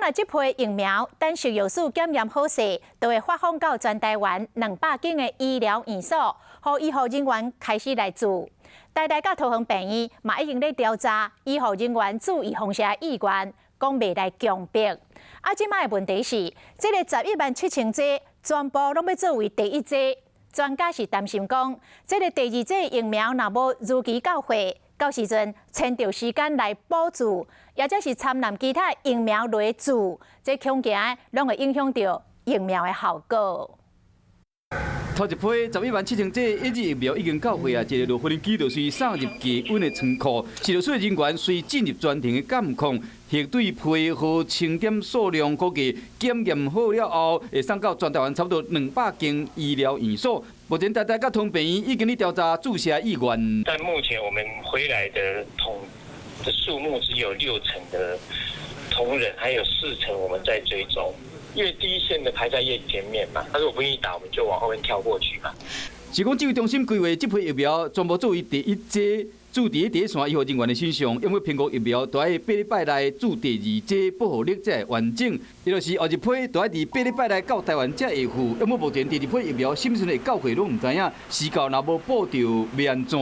若這批疫苗等食藥署檢驗好勢，就會發放到全台灣200間的醫療院所，予醫護人員開始來注。台大佮桃園病院嘛已經咧調查醫護人員注預防射的意願，講袂來強迫。啊，這擺的問題是，這个11萬7千劑全部攏欲作為第一劑，專家是擔心講，這个第二劑疫苗若無如期到貨，到時陣遷就時間來補注，抑者是摻濫其他疫苗來注，這恐驚攏會影響著疫苗的效果。頭一批11萬7千劑 AZ 疫苗已經到貨啊！一个落無人機就是送入低溫的倉庫，食藥署人員隨進入全程的監控，核對批號、清點數量，估計檢驗好了後，會送到全台灣差不多200間醫療院所。目前台大佮桃園病院已經咧調查注射意願。但目前我們回來的同的數目只有六成的同仁，還有四成我們在追蹤。因為第一線的排在越前面嘛，他如果不願意打，我們就往後面跳過去嘛。是講指揮中心規劃這批疫苗全部作為第一劑注佇第一線醫護人員的身上，因為蘋果疫苗都愛8禮拜內注第二劑保護力才會完整。伊就是後一批都愛佇八禮拜內到台灣才會付。因為目前第二批疫苗啥物時陣會到貨攏毋知影，時到若無補著欲按怎？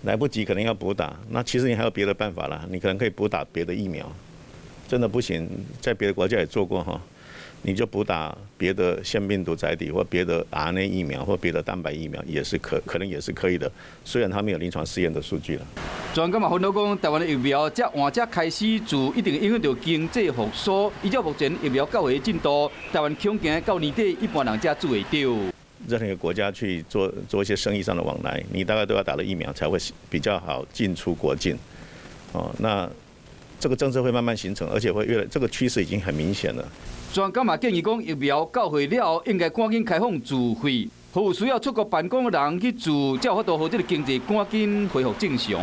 來不及可能要補打，那其實你還有別的辦法啦，你可能可以補打別的疫苗。真的不行，在別的國家也做過哈，你就補打別的腺病毒載體或別的 RNA 疫苗或別的蛋白疫苗，也是可能也是可以的。雖然它沒有臨床試驗的數據了。專家嘛分析講，台灣的疫苗才晚才開始注，一定會影響著經濟復甦。依照目前疫苗到貨進度，台灣恐驚到年底一半人才注會著。任何一個國家去做做一些生意上的往來，你大概都要打了疫苗才會比較好進出國境。哦，那這個政策會慢慢形成，而且會越來，這個趨勢已經很明顯了。專家嘛建議講，疫苗到貨了後，應該趕緊開放自費，予有需要出國辦公的人去注，才有法度予這个經濟趕緊恢復正常。